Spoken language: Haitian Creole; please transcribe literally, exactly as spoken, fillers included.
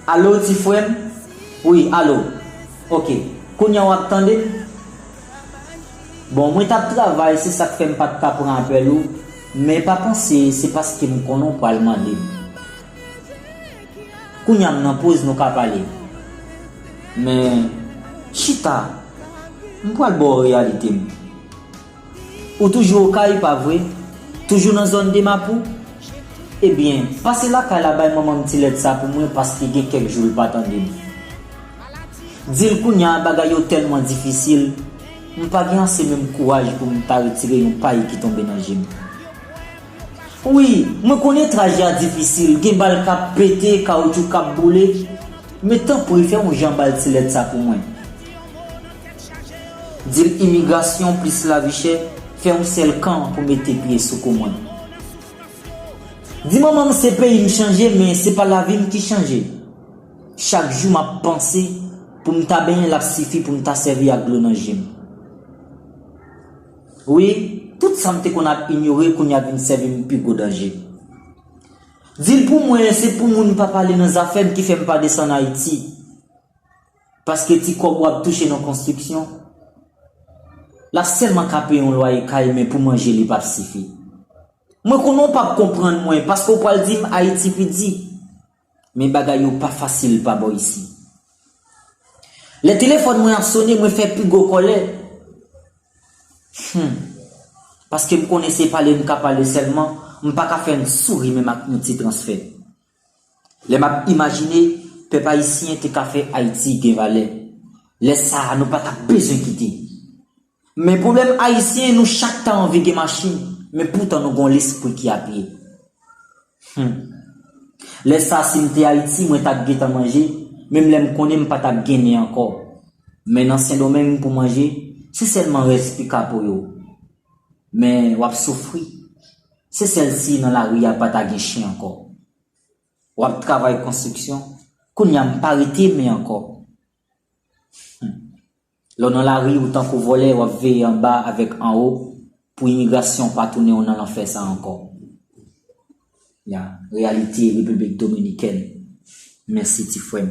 Alo, ti frè m? Wi, alo. Ok. Kounye a w ap tande m? Bon, mwen t ap travay, se sa k fè m pa t ka pran apèl ou, men pa panse se paske m konnen w pral mande m. Kounye a m nan poz nou ka pale. Men, chita, m pral ba w reyalite m. Ou toujou Okay, pa vre? Toujou nan zòn de Mapou? Ebyen, pase lakay la bay manman m ti lèt sa pou mwen paske gen kèk jou l pa tande m. Di l kounye a bagay yo tèlman difisil, m pa gen ase menm kouraj pou m ta retire yon pay ki tonbe nan je m. Wi, mwen konnen trajè a difisil, gen bal k ap pete, kawoutchou k ap boule, men tanpri fè yon jan ba l ti lèt sa pou mwen. Di l imigrasyon plis lavi chè, fè yon sèl kan pou mete pye sou kou mwen. Di manman m se peyi m chanje, men se pa lavi m ki chanje. Chak jou m ap panse, pou m ta benyen l ap sifi pou m ta sèvi ak dlo nan je m. Wi, tout sa m te konn ap inyore kounye a vin sèvi m pi gwo danje. Di l pou mwen se pou moun pa pale nan zafè m ki fè m pa desann Ayiti. Paske ti kòb w ap touche nan konstriksyon, l ap sèlman ka peye yon lwaye kay, men pou manje li p ap sifi. Mwen konnen w p ap konprann mwen paske w pral di m Ayiti pi di. Men bagay yo pa fasil pa bò isi. Lè telefòn mwen ap sone, mwen fè pi gwo kòlè. Hmm. Paske m konnen se pale m ka pale sèlman, m pa ka fè n souri menm ak yon ti transfè. Lè m ap imajine, pèp ayisyen te ka fè Ayiti gen valè. Lè sa a, nou pa t ap bezwen kite. Men pwoblèm ayisyen, nou chak ta anvi gen machin, men poutan nou gon lespri ki apye. Hmm. Lè sa, si m te Ayiti, mwen t ap gentan manje, menm lè m konnen m pa t ap gen nen ankò. Men nan Sendomeng pou manje, se sèlman rès pikapo yo. Men w ap soufri. Se sèl si nan lari a pa ta gen chen ankò. W ap travay konstriksyon, kounye a m pa rete men ankò. Hmm. Lè w nan lari, ou tankou vòlè, w ap veye anba avèk anwo pou imigrasyon pa tounen w nan lanfè sa ankò. Ya, reyalite Repiblik Dominikèn. Mèsi, ti frè m.